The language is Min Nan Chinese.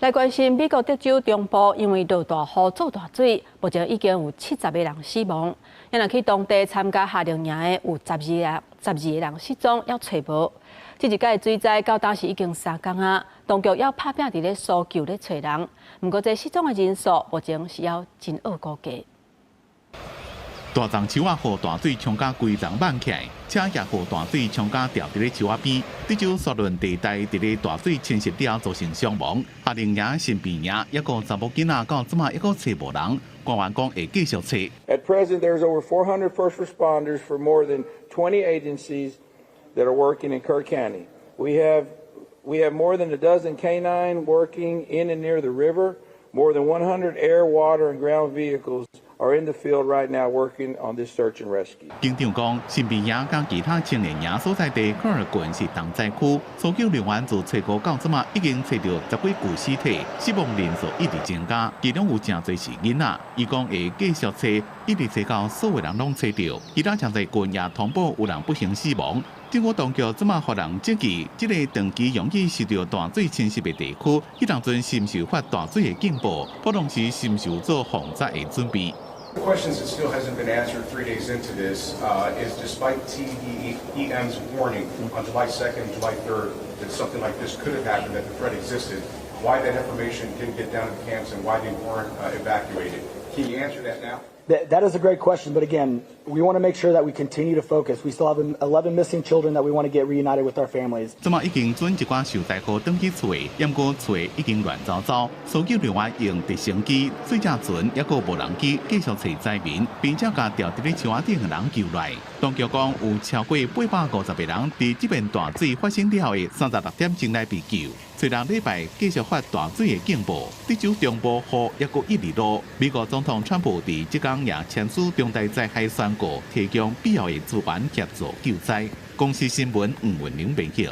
來關心美國德州中部，因為落大雨做大水，目前已經有70個人死亡。若去當地參加夏令營的有12個人失蹤，猶揣無。這一擺水災到今時已經3工啊，當局猶拍拚佇咧搜救咧揣人。毋過這失蹤的人數目前是猶真惡估計。大欉樹仔予大水沖甲規叢挽起來，車也予大水沖甲牢佇咧樹仔邊。德州沙崙地帶佇咧大水侵襲了後造成傷亡。夏令營新兵營抑閣查某囡仔到這馬抑閣揣無人，官員講會繼續揣。 At present, there's over 400 first responders for more than 20 agencies that are working in Kerr County. We have more than a dozen canine working in and near the river. More than 100 air, water, and ground vehicles are in the field right now working on this search and rescue. 警長講，新兵營佮其他青年營所在地科爾郡是重災區，搜救人員自初五到這馬已經揣著十幾具屍體，死亡人數一直增加，其中有誠濟是囡仔。伊講會繼續揣，一直揣到所有人攏揣著。其他誠濟郡也通報有人不幸死亡。政府當局這馬予人質疑，這个長期容易受著大水侵襲的地區，彼當陣是毋是發大水的警報，普通時是毋是有做防災的準備？ The questions that still hasn't been answered 3 days into this is, despite TDEM's warning on July 2nd, July 3rd, that something like this could have happened, that the threat existed, why that information didn't get down to the camps and why they weren't evacuated. Can you answer that now? That is a great question, but again, we want to make sure that we continue to focus. We still have 11 missing children that we want to get reunited with our families. 這馬已經準一寡受災戶轉去厝，毋過厝已經亂糟糟，搜救人員用直升機、水車船，抑閣無人機繼續揣災民，並且共牢佇咧樹仔頂的人救來。當局講有超過850個人佇這遍大水發生了的36點鐘內被救。雖然禮拜繼續發大水的警報，德州中部雨抑閣一直落。美國總統川普佇這工也簽署重大災害宣告，提供必要的資源協助救災。公視新聞吳文玲編譯。